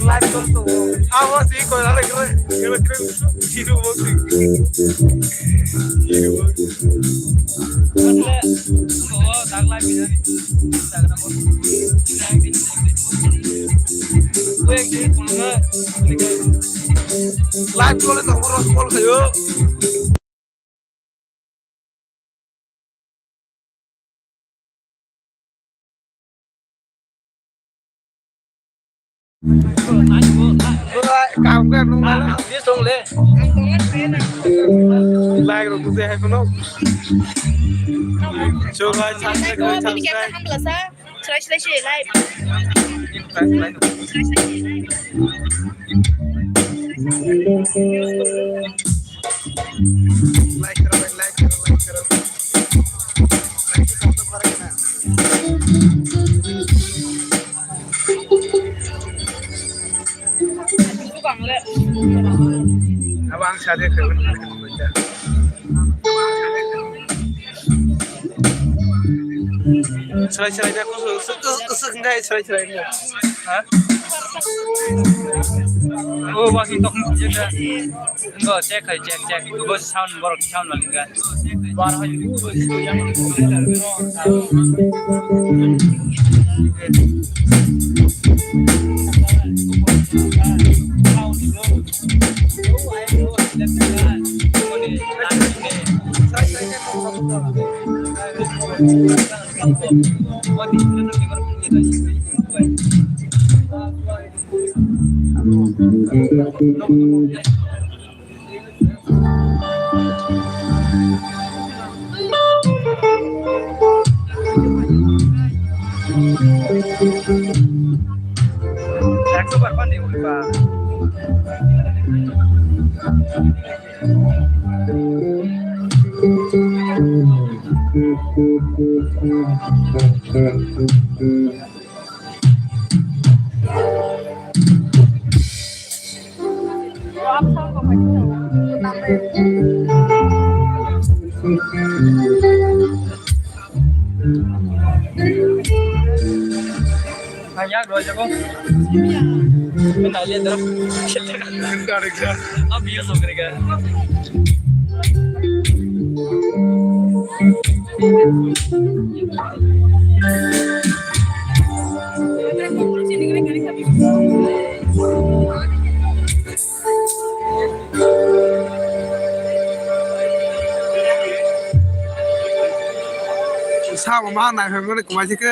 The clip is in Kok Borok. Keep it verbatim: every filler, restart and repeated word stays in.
Live chol tongo. Abo si ko ala kre kre kre. Hiru bo si. Hiru bo. Live chole tongo, roll khayo. Kaam kar nung na. Like rok tuse hai kono. So guys, subscribe, subscribe. Srai srai se live. Like karo, like karo, like karo. Like to सबसे फर्क है ना। Abang sade karo. Srai srai da, kusuk, kusuk, kusuk, kusuk, srai srai da. Ha? Oh, wah, itu. Enggak, check aja, check, check. Itu bos sound, borok sound lagi kan. Bar aja. একশো বার পানি উঠবা। Ang yak roi jago. Ang nai le dro. Ang biyo sokri ka. Sabo ma nai phai mani kwmai se khe.